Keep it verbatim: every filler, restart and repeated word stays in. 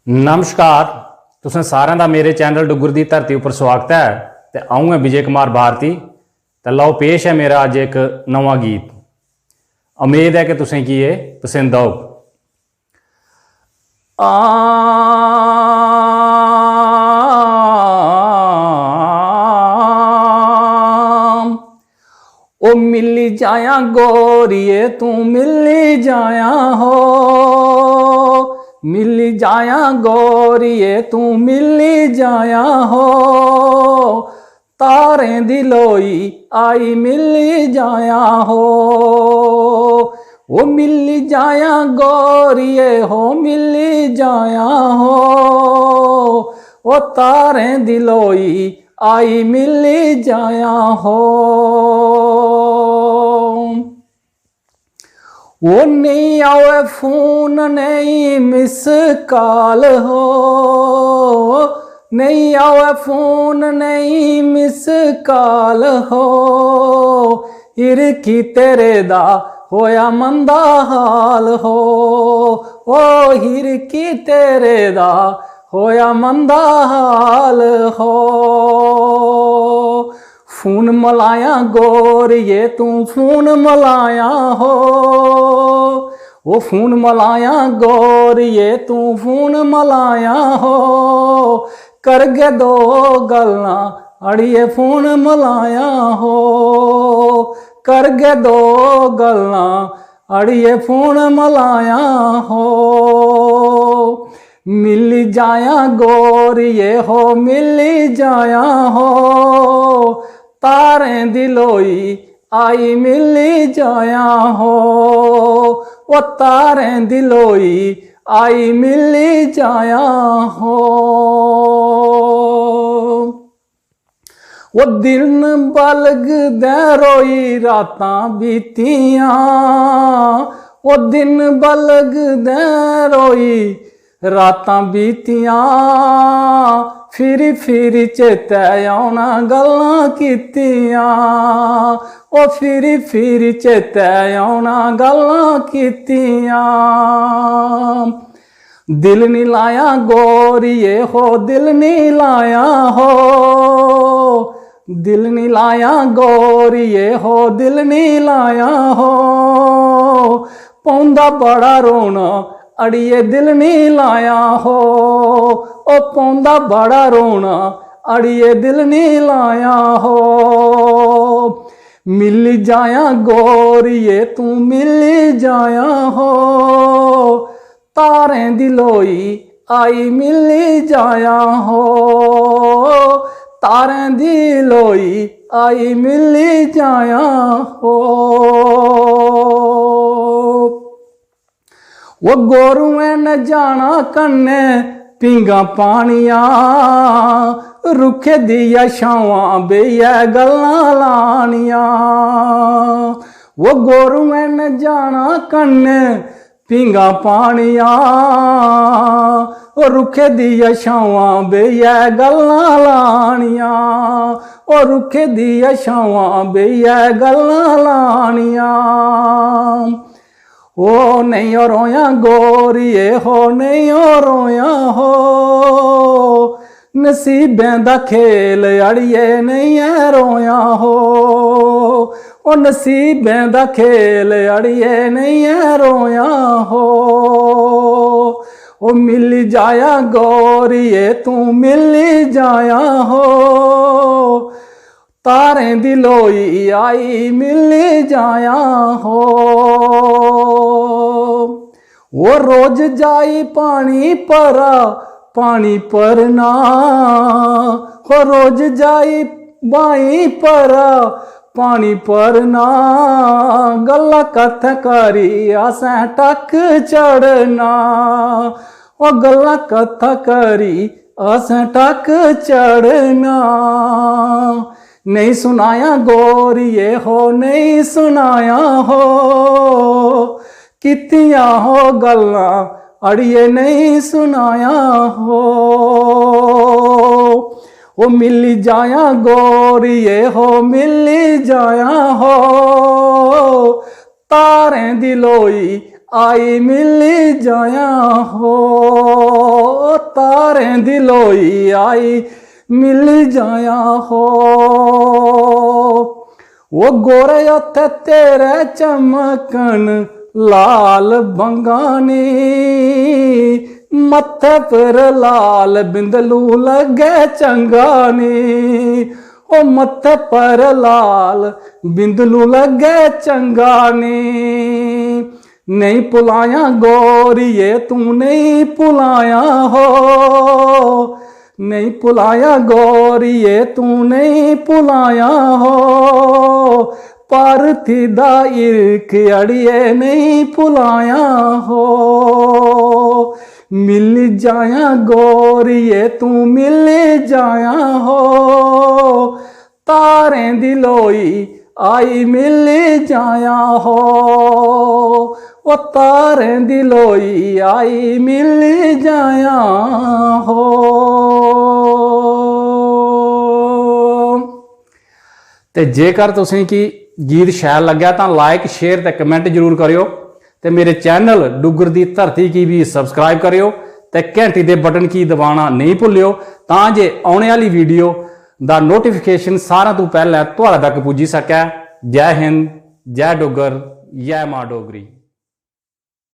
नमस्कार, तुसें सारें दा मेरे चैनल डुग्गर दी धरती उप्पर स्वागत ऐ। ते अ'ऊं ऐ विजय कुमार भारती। ते लओ, पेश ऐ मेरा अज्ज इक नमां गीत। उम्मीद ऐ कि तुसें गी एह् पसंद औग। आम। ओ मिली जाया गोरिये, तू मिली जाया हो, मिली जाया गोरिये, तू मिली जाया हो, तारें दी लोई आई मिली जाया हो। ओ मिली जाया गोरिये हो, मिली जाया हो, ओ तारें दी लोई आई मिली जाया हो। ओ नहीं आवे फोन, नहीं मिस कॉल हो, नहीं आवे फोन, नहीं मिस कॉल हो, हिरकी तेरे दा होया मंदा हाल हो, ओ हिरकी तेरे दा होया मंदा हाल हो। फोन मलाया गोरिये, तू फोन मलाया हो, ओ फोन मलाया गोरिये, तू फोन मलाया हो, करगे दो गल्लां अड़िये, फोन मलाया हो, करगे दो गल्लां अड़िये, फोन मलाया हो। मिली जाया गोरिये हो, मिली जाया हो, तारें दी लोई आई मिली जाया हो, ओ तारें दी लोई आई मिली जाया हो। ओ दिन बलगदे रोई रातां बीतियां, ओ दिन बलगदे रोई रातां बीतियां, फिरी फिरी चेतै औना गल्लां कीतियां, ओ फिरी फिरी चेतै औना गल्लां कीतियां। दिल नी लाया गोरिये हो, दिल नी लाया हो, दिल नी लाया गोरिये हो, दिल नी लाया हो, पौंदा बड़ा रोना अड़िये, दिल नी लाया हो, ओ पौंदा बड़ा रोना अड़िये, दिल नी लाया हो। मिली जाया गोरिये, तू मिली जाया हो, तारें दी लोई आई मिली जाया हो, तारें दी लोई आई मिली जाया हो। ओ गोरुएं न जाना कन्ने पींगा पानिया, रुखे दिया छावां बेहियै गल्लां लानियां। ओ गोरुएं न जाना कन्ने पींगा पानिया, ओ रुखे दिया छावां बेहियै गल्लां लानियां, ओ रुखे दिया छावां बेहियै गल्लां लानियां। ओ नहीं ओ रोया गोरिये हो, नहीं ओ रोया हो, नसीबें दा खेल अड़िये नहीं ऐ रोया हो, ओ नसीबें दा खेल अड़िये नहीं ऐ रोया हो। ओ मिली जाया गोरिये, तू मिली जाया हो, तारें दी लोई आई मिली जाया हो। ओ रोज जाई पानी भरा, पानी भरना, ओ रोज जाई बाई भरा, पानी भरना, गल्ला कत्थ करी असें टक चढ़ना, ओ गल्ला कत्थ करी असें टक चढ़ना। नहीं सुनाया गोरिये हो, नहीं सुनाया हो, कीतियां हो गल्लां अड़िये नहीं सुनाया हो। ओ मिली जाया गोरिये हो, मिली जाया हो, तारें दी लोई आई मिली जाया हो। तारें दी लोई आई मिल जाया हो। वो गोरे हत्थ तेरे चमकन लाल बंगानी, मत्थे पर लाल बिंदलू लगे चंगानी। ओ मत्थे पर लाल बिंदलू लगे चंगानी। नहीं भुलाया गोरिये तू नहीं भुलाया हो, नहीं भुलाया गोरिये तू नहीं भुलाया हो। पारथी दा इरख अड़िये नहीं भुलाया हो। मिल जाया गोरिये तू मिल जाया हो। तारें दी लोई आई मिल जाया हो। ओ तारें दी लोई आई मिल जाया हो। ते जेकर तुसें गी गीत शैल लग्गेआ तां like, share ते comment जरूर करेओ। ते मेरे चैनल डुग्गर दी धरती गी बी subscribe करेओ ते घैंटी दे बटन गी दबाना नेईं भुल्लेओ, तां जे औने आह्ली video दा notification सारें तों पैह्लें थुआढ़े तक पुज्जी सकै। जै हिंद, जै डुग्गर, जै मां डोगरी।